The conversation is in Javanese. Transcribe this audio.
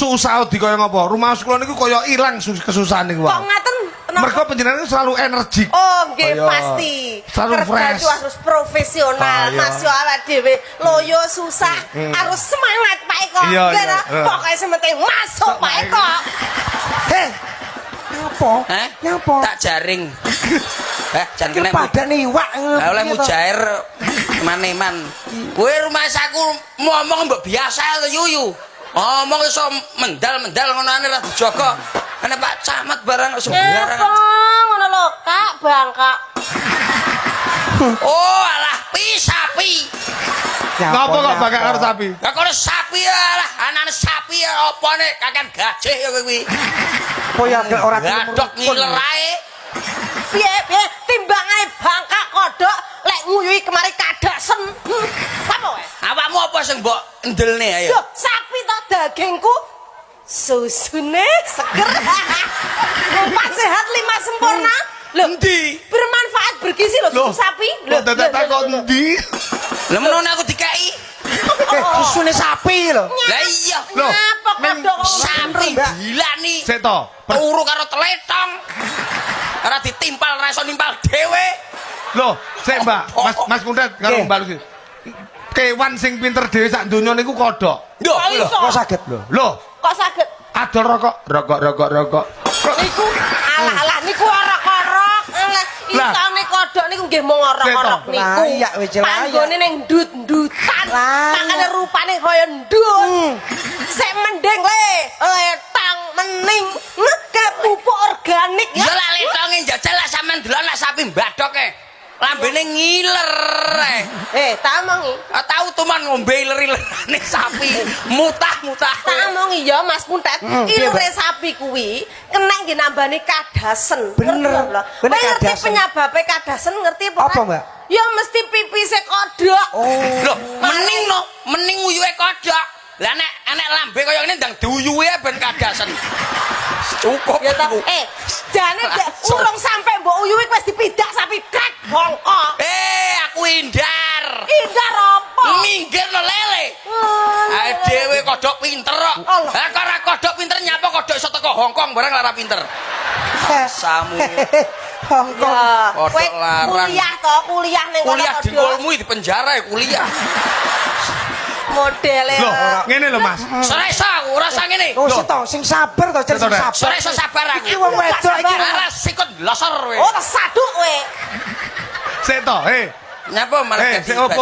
Susah di kaya ngapa? Rumah kula niku kaya ilang kesusahan niku. Kok ngaten? Kenapa? Mergo panjenengan selalu energik. Oh, nggih Kaya pasti. selalu Kerja fresh. itu harus profesional. Ah, iya. Mas yo awak dhewe loyo susah, harus semangat, Pak Eko. Iya, Nggih iya. ta? Pokoke sing penting masuk, Pak Eko. Heh. Nyapa? Hah? Nyapa? Tak jaring. Eh, jan Iki kena padane iwak ngono. Lah oleh piye to? mujair maneman. Kowe rumangsaku ngomong mbok biasa to, Yuyu. Ngomong iso mendal-mendal ngono ane ra dijaga. Ana Pak Camat barang Nyapa sembarangan. Ngono lho, Kak, Bangkak. Oh, alah pi sapi. Nyapa, Ngapa kok nyapa? bakal karo sapi? Lah kono sapi alah, anane sapi ya apa nek kakean gajih ya kowe kuwi. Apa ya gak ora gelem Gadok rukun? ngiler ae. Piye piye timbangane bangkak kodhok lek nguyuhi kemari kadasen. Apa wae? Awakmu apa sing mbok endelne ayo? Yo, sapi to dagingku susune seger. Empat sehat lima sempurna. Lho, Endi? Bermanfaat, bergizi lho Loh, susu sapi. kok dadak takon endi? Lah menone aku dikeki. Eh, susune sapi lho. Lah iya. Loh, Nyapa kodhok kok Sapi Mbak. gila nih. Sik to. Turu karo teletong. Ora ditimpal, ora iso nimpal dhewe. Loh, sik Mbak, Mas Mas Kuntet karo Nggih. Mbak Lucy. Kewan sing pinter dhewe sak donya niku kodhok. Lho, Kok lho. iso? Kok saged lho? Loh, Kok saged? Adol rokok, rokok, rokok, rokok. Kok Niku alah alah niku orok-orok. Alah, Lah. isone kodhok niku nggih mung orok-orok Seto. niku. Layak wis, layak. Panggone ning ndut-ndutan. Layak. Makane rupane kaya ndut. Sik mending le, letang mening. Nah, kayak pupuk organik Ya ya. lah letonge njajal lah sampean delok lah sapi mbadok e. Lambene ngiler e. Eh, tak omongi. Ah, tau tuman ngombe iler-ilerane sapi. Mutah-mutah. Tak omongi ya, Mas Kuntet. Piye, Ilure Mbak? Sapi kuwi kena nggih nambani kadasen. Bener. Ngerti apa lho? Bener, Kowe ngerti kadasen. Penyababe kadasen ngerti apa? Apa, ora? Mbak? Ya mesti pipise kodhok. Oh. Loh, mening no, mening uyuhe kodhok. Lah nek enek lambe kaya ngene ndang diuyuhi ae ben kadasen. Cukup Ya ta, aku. eh, jane dek Langsung. urung sampe mbok uyuhi wis dipidak sapi krek bongkok. Eh, aku indar. Indar apa? Minggir no lele. Oh, Ae dhewe kodhok pinter kok. Allah. Lah kok ora kodhok pinter, nyapa kodhok iso teko Hongkong barang lara pinter. Samu. Hongkong. Ya, Kodhok kowe larang. kuliah to, kuliah ning kono Kuliah kodhok. dengkulmu di penjara ya kuliah. Modele. Loh, ngene lho, Mas. Ora iso aku, ora usah ngene. Oh, sik to, sing sabar to, sing Sik to, Dek. sabar. Ora iso sabar aku. Iki wong wedok iki. Ora sikut losor kowe. Oh, tak saduk kowe. Sik to, eh. Nyapa malah Eh, dadi sik opo bajingan.